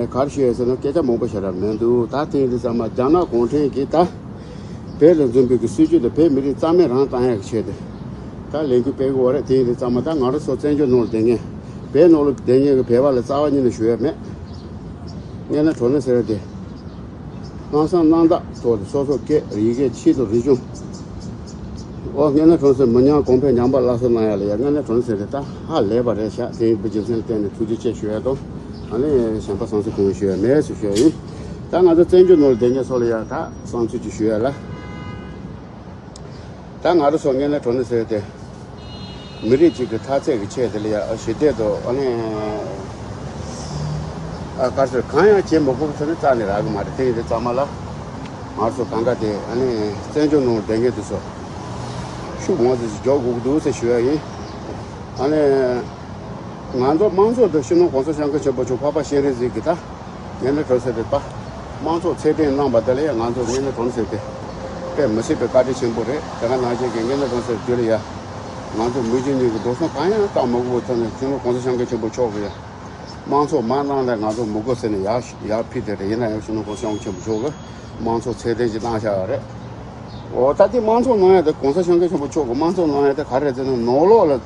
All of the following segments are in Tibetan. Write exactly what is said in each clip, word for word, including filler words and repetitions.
ག་རེ་ཞུ་ཡ་ཟེར་ན་སྐད་ཆ་མང་པོ་བཤད་ར་མི་འདུག་ད་དེ་ཡིན་དུས་ཙམ་པ་རྒྱ་ནག་གུང་ཁྲན་གྱིས་ད་བོད་ལ་འཛིན་པའི་གི་སྲིད་ཇུས་དེ་བོད་མི་རིགས་རྩ་མེད་རང་བཏང་ཡག་གི་ཆེད་དུ་ད་ལས་འགུལ་སྤེལ་གི་ཡོད་རེད། དེ་ཡིན་དུས་ཙམ་པ་ད་ང་རང་ཚོ་བཙན་བྱོལ་ནང་ལ་བསྡད་མཁན་བོད་ནང་ལ་བསྡད་མཁན་གི་བོད་པ་ལ་རྩ་བ་ཉིད་ནས་ཞུ་ཡ་མེད། དངོས་གནས་དྲང་གནས་ཟེར་ཡ་དེ། ལྷག་བསམ་རྣམ་དག་ཐོག་ཏུ་སོ་སོ་སྐད་ཡི་གེ་ཆེད་དུ་རིག་གཞུང་། ཨོ་དངོས་གནས་དྲང་གནས་མི་ཉམས་གོང་འཕེལ་ཉམས་པ་སླར་གསོ་གནང་ཡ་ལ་ཡ་དངོས་གནས་དྲང་གནས་ཟེར་ཏེ་ད་ཧ་ལས་པ་རེད་ཤག་དེ་ཡིན་པའི་རྒྱུ་མཚན་ལ་བརྟེན་ནས་ཐུགས་རྗེ་ཆེ་ཞུ་ཡ་དང་། ཨ་ནི་གཞན་པ་བསམ་ཚུལ་གང་ཞུ་ཡ་མེད་ཟེར་ཞུ་ཡ་ཡིན། ད་ང་ཚོ་བཙན་བྱོལ་ནང་ལ་བསྡད་མཁན་ཚོ་ལ་ཡ་ད་བསམ་ཚུལ་ཅིག་ཞུ་ཡ་ལ། ད་ང་རང་ཚོ་དངོས་གནས་དྲང་གནས་ཟེར་ཏེ། མི་རིགས་གཅིག་གི་འཐབ་རྩོད་ཀྱི་ཆེད་དེ་ལ་ཡ་ཞི་བདེ་དང་ཨ་ནི་ཨ་དཀར་ཟས་གང་ཡང་བྱེད་མི་དགོས་པ་ཚོ་ནི་རྩ་ནས་རག་གི་མ་རེད། དེ་ཡིན་དུས་ཙམ་པ་ལ་ང་ཚོ་གང་ག་དེ་ཨ་ནི་བཙན་བྱོལ་ནང་བསྡད་མཁན་དེ་ཚོ་ཤུགས་མང་ཙམ་ཞིག་རྒྱག་དགོས་ཀྱི་འདུག་ཟེར་ཞུ་ཡ་ཡིན། ཨ་ནི་ང་ཚོ་དམངས་གཙོ་དང་སྤྱི་ནོར་གོང་ས་སྐྱབས་མགོན་ཆེན་པོ་མཆོག་འཕགས་པ་སྤྱན་རས་གཟིགས་ཀྱི་ད། དངོས་གནས་དྲང་གནས་ཟེར་ཏེ་ད། དམངས་གཙོ་ཚད་ལྡན་གནང་བ་དེ་ལ་ཡང་ང་ཚོ་དངོས་གནས་དྲང་གནས་ཟེར་ཏེ། དཔེ་མི་སྲིད་པའི་བཀའ་དྲིན་ཆེན་པོ་རེད། དེ་ག་ནང་བཞིན་གྱི་དངོས་གནས་དྲང་གནས་ཟེར་དུས་ལ་ཡ། ང་ཚོ་མི་རྒྱུ་གཉིས་ཀྱི་འགྲོ་སོང་གང་ཡང་བཏང་མི་དགོས་ཐོག་ནས་སྤྱི་ནོར་གོང་ས་སྐྱབས་མགོན་ཆེན་པོ་མཆོག་གིས་ཡ། དམངས་གཙོ་མ་གནང་ལ་ང་ཚོ་མི་དགོས་ཟེར་ནས་ཡར་ཡར་ཕུལ་དེ་རེད། ཡིན་ན་ཡང་སྤྱི་ནོར་གོང་ས་སྐྱབས་མགོན་ཆེན་པོ་མཆོག་གིས་དམངས་གཙོ་ཚད་ལྡན་ཞིག་གནང་བཞག་ཡོད་རེད། འོ་ད་དེ་དམངས་གཙོ་གནང་ཡ་དེ་གོང་ས་སྐྱབས་མགོན་ཆེན་པོ་མཆོག་གིས་དམངས་གཙོ་གནང་ཡ་དེ་ག་རེ་རེད་ཟེར་ན་ནང་ལོགས་ལ་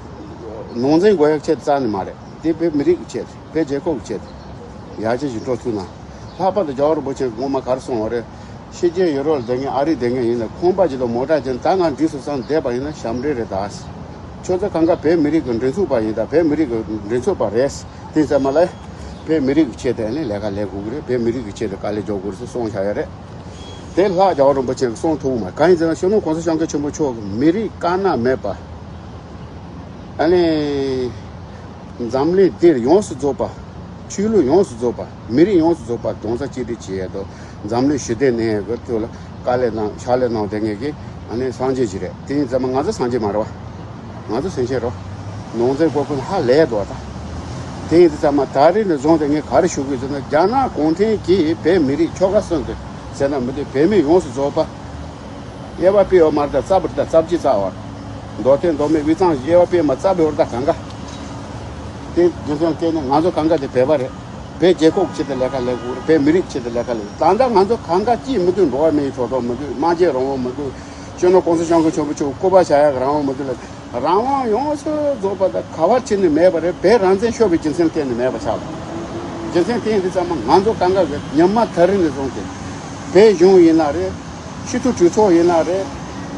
ནང་འཛིང་དགོས་ཡ་ཆེད་རྩ་ནས་མ་རེད། དེ་བོད་མི་རིགས་ཀྱི་ཆེད་དུ། བོད་རྒྱལ་ཁབ་ཀྱི་ཆེད་དུ་ཡར་རྒྱས་ཤིག་འགྲོ་ཐུབ་ན། ལྷག་པར་དུ་རྒྱལ་བ་རིན་པོ་ཆེ་གིས་སྔོན་མ་ག་རེ་གསུངས་པ་རེད། ཕྱི་རྒྱལ་ཡུ་རོབ་ལ་བསྡད་མཁན་ཨ་རི་བསྡད་མཁན་ཡིན་ན་ཁང་པ་ཅིག་དང་མོ་ཊ་ཅིག་ད་ང་འགྲིག་སོང་བསམ་བསྡད་པ་ཡིན་ན་ཞབས་འདྲེན་རེད་ད། ཁྱོད་ཚོ་གང་ག་བོད་མི་རིགས་ཀྱི་མགྲིན་ཚབ་པ་ཡིན་ད། བོད་མི་རིགས་ཀྱི་མགྲིན་ཚབ་པ་རེད། དེ་ཙམ་མ་ལ་བོད་མི་རིགས་ཀྱི་ཆེད་དུ་ནི་ལས་ཀ་ལས་དགོས་ཀྱི་རེད། བོད་མི་རིགས་ཀྱི་ཆེད་དུ་དཀའ་ལས་རྒྱག་དགོས་རེད་ཟེར་གསུངས་བཞག་ཡོད་རེད། དེ་ལྷག་རྒྱལ་བ་རིན་པོ་ཆེ་གིས་གསུངས་ཐུབ་མ་རེད། གང་ཡིན་ཟེར་ན་སྤྱི་ནོར་གོང་ས་སྐྱབས་མགོན་ཆེན་པོ་མཆོག་གིས་མི་རིགས་དཀར་ནག་མེད་པ། ཨ་ནི། འཛམ་གླིང་འདིར་ཡོངས་སུ་རྫོགས་པ། ཆོས་ལུགས་ཡོངས་སུ་རྫོགས་པ། མི་རིགས་ཡོངས་སུ་རྫོགས་པ་རྡོག་རྩ་གཅིག་སྒྲིལ་བྱེད་ཡས་དང་འཛམ་གླིང་ཞི་བདེ་གནས་ཡས་ཀྱི་ཐོག་ལ་དཀའ་ལས་གནང་ཕྱག་ལས་གནང་བསྡད་མཁན་གྱི་ཨ་ནི་སངས་རྒྱས་ཅིག་རེད། དེ་ཡིན་ཙང་མ་ང་ཚོ་སངས་རྒྱས་མ་རེད་བ། ང་ཚོ་སེམས་ཅན་རེད། ནང་འཛིང་དགོས་མཁོ་ཧ་ལས་འདུག་བ་ད། དེ་ཡིན་ཙང་མ་ད་རེས་ནས་བཟུང་སྟེ་ངས་ག་རེ་ཞུ་གི་ཡོད་ཟེར་ན་རྒྱ་ནག་གུང་ཁྲན་གྱིས་བོད་མི་རིགས་ཆོལ་ཁ་གསུམ་དུ་ཟེར་ན་མི་འདུག་བོད་མི་ཡོངས་སུ་རྫོགས་པ། དབྱེ་བ་སྤེལ་ཡོད་མ་རེད་ད། རྩ་བ་རེད་ད། རྩ་བརྒྱུད་རྩ་བར། མདོ་སྟོད་མདོ་སྨད་དབུས་གཙང་དབྱེ་བ་སྤེལ་མ་རྩ་བའི་བར་ད་གང་ག་དེ་རྒྱུ་མཚན་བརྟེན་ནས་ང་ཚོ་གང་ག་དེ་བོད་པ་རེད། བོད་རྒྱལ་ཁབ་ཆེད་དུ་ལས་ཀ་ལས་དགོས་རེད། བོད་མི་རིགས་ཆེད་དུ་ལས་ཀ་ལས། ད་ལྟ་ང་ཚོ་གང་ག་ཅིས་མི་འདུག་འགྲོ་བ་མིའི་ཐོབ་ཐང་མི་འདུག་སྨྲ་བརྗོད་རང་དབང་མི་འདུག་སྤྱི་ནོར་གོང་ས་སྐྱབས་མགོན་ཆེན་པོ་མཆོག་སྐུ་པར་བཞག་ཡག་རང་དབང་མི་འདུག་ལ། རང་དབང་ཡོངས་སུ་རྫོགས་པ་དང་ག་བར་ཕྱིན་ནས་མེད་པ་རེད། བོད་རང་བཙན་ཤོར་བའི་རྒྱུ་མཚན་བརྟེན་ནས་མེད་པ་ཆགས་པ། རྒྱུ་མཚན་དེ་ཡིན་དུས་ཙམ་མ་ང་ཚོ་གང་ག་གི་ཉི་མ་ད་རིང་ནས་བཟུང་སྟེ། བོད་གཞུང་ཡིན་ན་རེད། སྤྱི་འཐུས་གྲོས་ཚོགས་ཡིན་ན་རེད།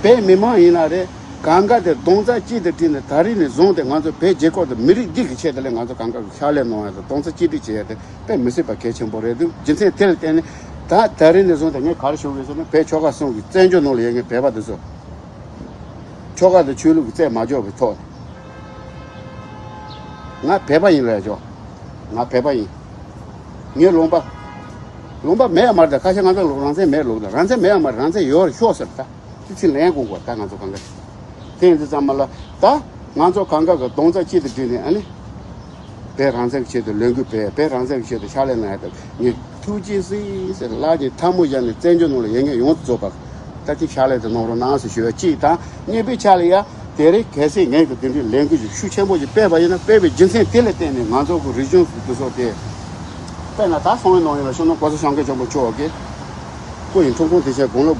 བོད་མི་མང་ཡིན་ན་རེད། གང་ག་དེ་རྡོག་རྩ་གཅིག་ཏུ་བསྒྲིལ་ནས་ད་རིང་ནས་བཟུང་སྟེ་ང་ཚོ་བོད་རྒྱལ་ཁབ་དང་མི་རིགས་འདི་གི་ཆེད་དུ་ལས་ང་ཚོ་གང་ག་གི་ཕྱག་ལས་གནང་ཡ་དང་རྡོག་རྩ་གཅིག་སྒྲིལ་བྱེད་ཡ་དེ་དཔེ་མི་སྲིད་པ་གལ་ཆེན་པོ་རེད་འདུག་རྒྱུ་མཚན་དེ་ལ་བརྟེན་ནས་ད་ད་རིང་ནས་བཟུང་སྟེ་ངས་ག་རེ་ཞུ་གི་ཡོད་ཟེར་ན་བོད་ཆོལ་ཁ་གསུམ་གྱི་བཙན་བྱོལ་ནང་ལ་ཡོད་མཁན་བོད་པ་དེ་ཚོ། ཆོལ་ཁ་དང་ཆོས་ལུགས་ཀྱི་རྩོད་མ་འཇོག་པའི་ཐོག་ནས། ང་བོད་པ་ཡིན་ལབ་ཆོག་ང་བོད་པ་ཡིན། ངའི་ལུང་པ། ལུང་པ་མེད་ཡ་མ་རེད་ད། ཁ་ཤས་ང་ཚོ་རང་བཙན་མེད་ལབ་ད། རང་བཙན་མེད་ཡ་མ་རེད། རང་བཙན་ཡོད་རེད་ཤོག་ཟེར་ད། དེ་ཚིག་ལན་དགོས་གོ་ད་ང་ཚོ་གང་ག་དེ། དེ་ཡིན་དུས་ཙམ་མ་ལ་ད་ང་ཚོ་གང་ག་གི་རྡོག་རྩ་གཅིག་ཏུ་བསྒྲིལ་ནས་ཨ་ནི། བོད་རང་བཙན་གྱི་ཆེད་དུ་ལས་འགུལ་སྤེལ། བོད་རང་བཙན་གྱི་ཆེད་དུ་ཕྱག་ལས་གནང་ཡ་དང་ངས་ཐུགས་རྗེ་གཟིགས་ཟེར་ལག་གཉིས་ཐལ་མོ་སྦྱར་ནས་བཙན་བྱོལ་ནང་ལ་ཡོད་མཁན་ཡོངས་སུ་རྫོགས་པ་ད་ཅིག་ཕྱག་ལས་དེ་གནང་རོགས་གནང་ཟེར་ཞུ་བ་གཅིག་དང་། གཉིས་པའི་ཆ་ལ་ཡ་དེ་རིང་གལ་སྲིད་ངས་ཀྱི་དེ་འདྲའི་ལས་འགུལ་ཞིག་ཤུགས་ཆེན་པོ་ཞིག་སྤེལ་བ་ཡིན་ན་སྤེལ་བའི་རྒྱུ་མཚན་དེ་ལ་བརྟེན་ནས་ང་ཚོ་གི་རིག་གཞུང་དེ་ཚོ་དེ་དཔེར་ན་ད་སོང་བའི་ནང་ཡིན་ལ་སྤྱི་ནོར་གོང་ས་སྐྱབས་མགོན་ཆེན་པོ་མཆོག་གི་སྐུ་ཡི་འཁྲུངས་སྐར་དེ་ཆེད་དགུང་ལོ་